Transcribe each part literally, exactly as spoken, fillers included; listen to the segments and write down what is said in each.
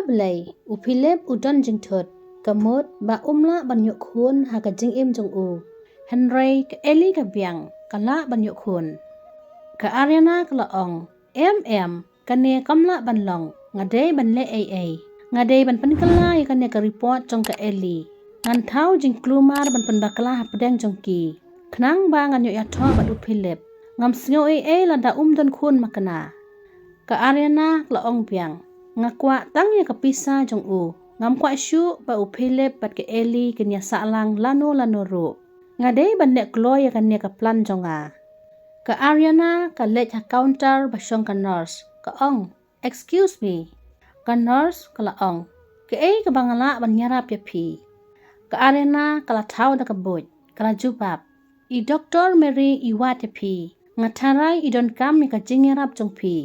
Blei, u Philip u don jingthut, ka mut ba um lah ban ïoh khun ha ka jingim jong u. Hynrei ka Ellie ka biang, ka lah ban ïoh khun. Ka Ariana ka la ong, em em, kane kam lah ban long, nga dei ban leh ei ei. Nga dei ban pynkylla ïa kane ka report jong ka Ellie. Ngan thaw jingkulmar ban pynbakla hapdeng jong ki. Khnang ba ngan ïoh ïathoh bad u Philip. Ngam sngew ei ei lada um don khun ma kane. Ka Ariana ka la ong biang, nga kwah tang ïa ka pisa jong u. Ngam kwah shuh ba u Philip bad ka Ellie kin ïa sahlang lano lano ruh. Nga dei ban leh kloi ïa kane ka plan jong nga. Ka Ariana ka leit ha counter ba shong ka nurse, ka ong, excuse me. Ka nurse ka la ong, kaei kaba nga lah ban ïarap ïa phi? Ka Ariana ka la thaw da ka buit, ka la jubab, i Doktor Mary i wad ïa phi. Nga tharai i donkam ïa ka jingïarap jong phi.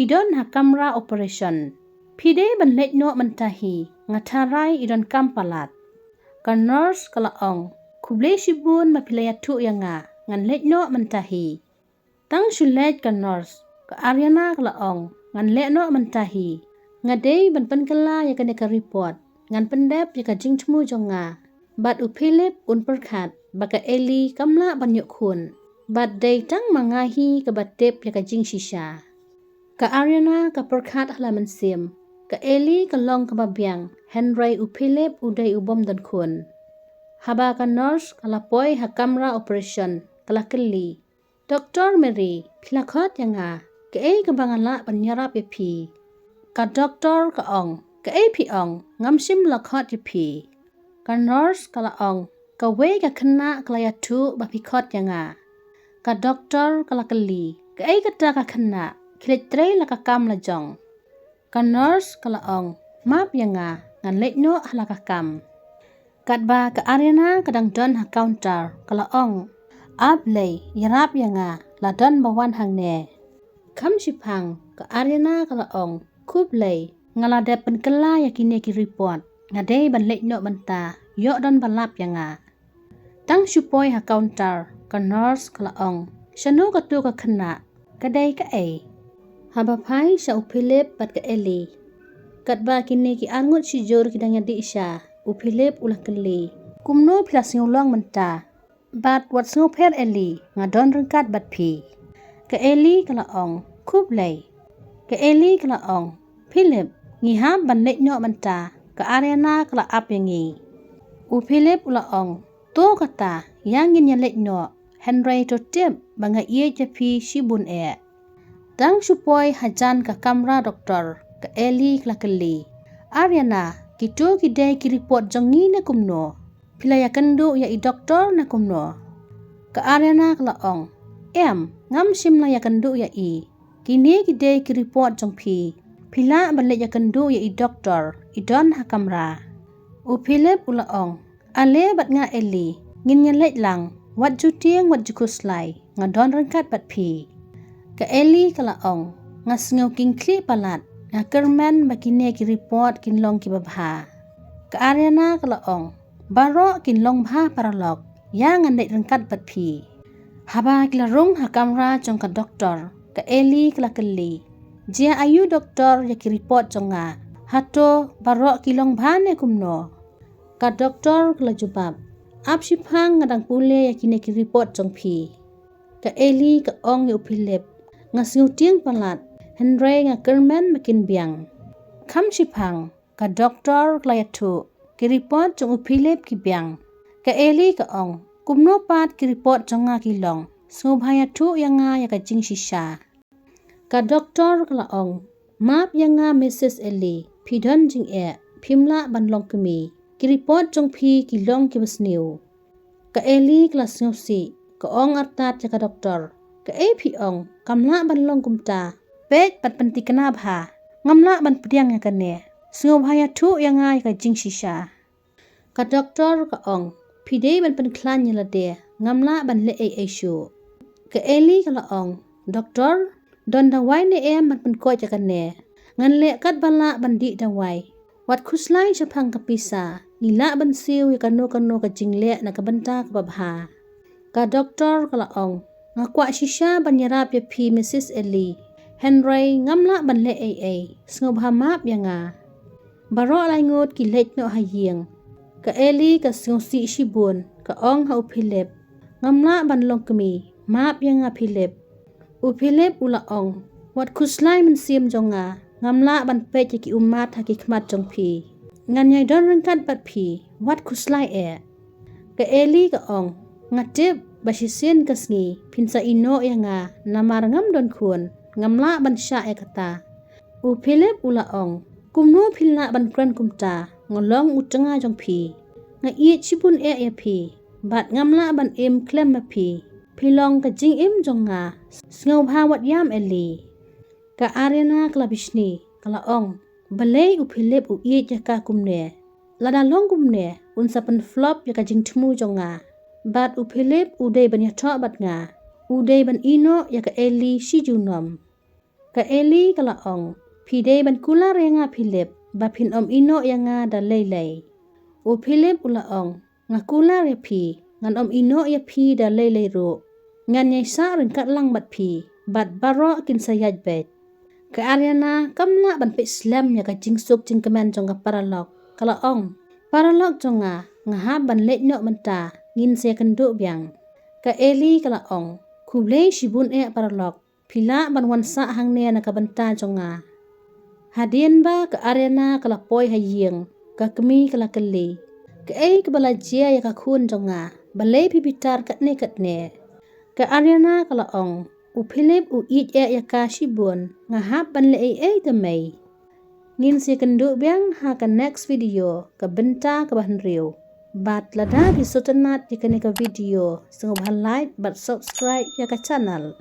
I don ha kamra operation. Phi dei ban leit noh mynta hi. Nga tharai i donkam palat. Ka nurse ka la ong, khublei shibun ba phi la ïathuh ïa nga. Ngan leit noh mynta hi. Tang shu leit ka nurse, ka Ariana ka la ong, ngan leit noh mynta hi. Nga dei ban pynkylla ïa kane ka report. Ngan pyndep ïa ka jingthmu jong nga. Bad u Philip un pyrkhat ba ka Ellie kam lah ban ïoh khun. Bad dei tang ma nga hi kaba tip ïa ka jingshisha. Ka Ariana ka pyrkhat ha la mynsiem, ka Ellie ka long kaba biang, hynrei u Philip u dei u bym don khun. Haba ka nurse ka la poi ha kamra operation, ka la kylli, Doktor Mary, phi la khot ïa nga, kaei kaba nga lah ban ïarap ïa phi? Ka doktor ka ong, kaei phi ong, ngam shym la khot ïa phi. Ka nurse ka la ong, kawei ka khynnah ka la ïathuh ba phi khot ïa nga. Ka doktor ka la kylli, kaei kata ka khynnah, khie leit trei la ka kam la jong. Ka nurse ka la ong, map ïa nga, ngan leit noh ha la ka kam. Katba ka Ariana ka dang don ha counter, ka la ong, A Blei, ïarap ïa nga, la don ba wan hangne. Kham shiphang, ka Ariana ka la ong, khublei, nga la dep pynkylla ïa kine ki report, nga dei ban leit noh mynta, ïoh don ba lap ïa nga. Tang shu poi ha counter, ka nurse ka la ong, shano kato ka khynnah, ka dei kaei? Haba phai sha u Philip bad ka Ellie. Katba kine ki arngut shijur ki dang ïadih sha, u Philip u la kylli, kumno phi la sngew long mynta? Bad wat sngewpher Ellie, nga don ryngkat bad phi. Ka Ellie ka la ong, khublei. Ka Ellie ka la ong, Philip, ngi hap ban leit noh mynta, ka Ariana ka la ap ïa ngi. U Philip u la ong, to kata, ïa ngin ïa leit noh, hynrei to tip ba nga ïeit ïa phi shibun eh. Tang shu poi hajan ka kamra doktor, ka Ellie ka la kylli, Ariana, kito ki dei ki report jong ngi ne kumno? Phi la ïakynduh ïa i doktor ne kumno? Ka Ariana ka la ong, em, ngam shym la ïakynduh ïa i. Kine ki dei ki report jong phi. Phi lah ban leit ïakynduh ïa i doktor, i don ha kamra. U Philip u la ong, ale bad nga Ellie, ngin ïa leit lang, wat ju tieng wat ju khuslai, nga don ryngkat bad phi. Ka Ellie ka la ong, nga sngew khih khlieh palat, nga kyrmen ba kine ki report kin long kiba bha. Ka Ariana ka la ong, baroh kin long bha paralok, ïa ngan leit ryngkat bad phi. Haba ki la rung ha kamra jong ka doktor, ka Ellie ka la kylli, jia aïu doktor ïa ki report jong nga? Hato baroh ki long bha ne kumno? Ka doktor ka la jubab, ap shiphang, nga dang pule ïa kine ki report jong phi. Ka Ellie ka ong ïa u Philip, nga sngew tieng palat, hynrei nga kyrmen ba kin biang. Kham shiphang, ka doktor ka la ïathuh, ki report jong u Philip ki biang. Ka Ellie ka ong, kumno pat ki report jong nga ki long? Sngewbha ïathuh ïa nga ïa ka jingshisha. Ka doktor ka la ong, map ïa nga Missus Ellie, phi don jingeh, phim lah ban long kmie. Ki report jong phi ki long kiba sniew. Ka Ellie ka la sngewsih, ka ong artat ïa ka doktor, kaei phi ong, kam lah ban long kumta? Peit bad pynthikna bha, ngam lah ban pdiang ïa kane. Sngewbha ïathuh ïa nga ïa ka jingshisha. Ka doktor ka ong, phi dei ban pynkhlaiñ ïa lade, ngam lah ban leh ei ei shuh. Ka Ellie ka la ong, doktor, don dawai ne em ban pynkoit ïa kane? Ngan leh katba lah ban dih dawai. Wat khuslai shaphang ka pisa, ngi lah ban siew ïa kano kano ka jingleh na ka bynta kaba bha. Ka doktor ka la ong, nga kwah shisha ban ïarap ïa phi Missus Ellie, hynrei ngam lah ban leh ei ei, sngewbha map ïa nga. Baroh laingut ki leit noh ha ïing. Ka Eli ka sngewsih shibun, ka ong ha u Philip, "Ngam lah ban long kmie, map ïa nga Philip." U Philip u la ong, "Wat khuslai mynsiem jong nga, ngam lah ban peit ïa ki ummat ha ki khmat jong phi. Ngan ïai don ryngkat bad phi, wat khuslai eh." Ka Eli ka ong, "Nga tip ba shisien ka sngi phin sa ïehnoh ïa nga, namar ngam don khun, ngam lah ban shah ïa kata." U Philip u la ong, "Kumno phin lah ban kren kumta, nga long u tnga jong phi. Nga ïeit shibun eh ïa phi, bad ngam lah ban im khlem ma phi. Phi long ka jingim jong nga, sngewbha wat ïam Eli." Ka Ariana ka la bishni, ka la ong, "Balei u Philip u ïeit ïa ka kumne? Lada long kumne, un sa pynflop ïa ka jingthmu jong nga. Bad u Philip u dei ban ïathoh bad nga, u dei ban ïehnoh ïa ka Eli shi junom." Ka Eli ka la ong, "Phi dei ban kular ïa nga Philip, ba phin ym ïehnoh ïa nga da lei lei." U Philip u la ong, "Nga kular ïa phi, ngan ym ïehnoh ïa phi da lei lei ruh. Ngan ïai sah ryngkat lang bad phi, bad baroh kin sa ïaid beit." Ka Ariana kam lah ban peit slem ïa ka jingsuk jingkmen jong ka paralok, ka la ong, "Paralok jong nga, nga hap ban leit noh mynta, ngin sa ïakynduh biang." Ka Eli ka la ong, "Khublei shibun eh paralok, phi lah ban wan sah hangne na ka bynta jong nga." Hadien ba ka Ariana ka la poi ha ïing, ka kmie ka la kylli, "Kaei kaba la jia ïa ka khun jong nga, balei phi bitar katne katne?" Ka Ariana ka la ong, "U Philip u ïeit eh ïa ka shibun, nga hap ban leh ei ei te mei." Ngin sa ïakynduh biang ha ka next video, ka bynta kaba hynriew. Bad lada phi sngewtynnat ïa kane ka video, sngewbha like bad subscribe ïa ka channel.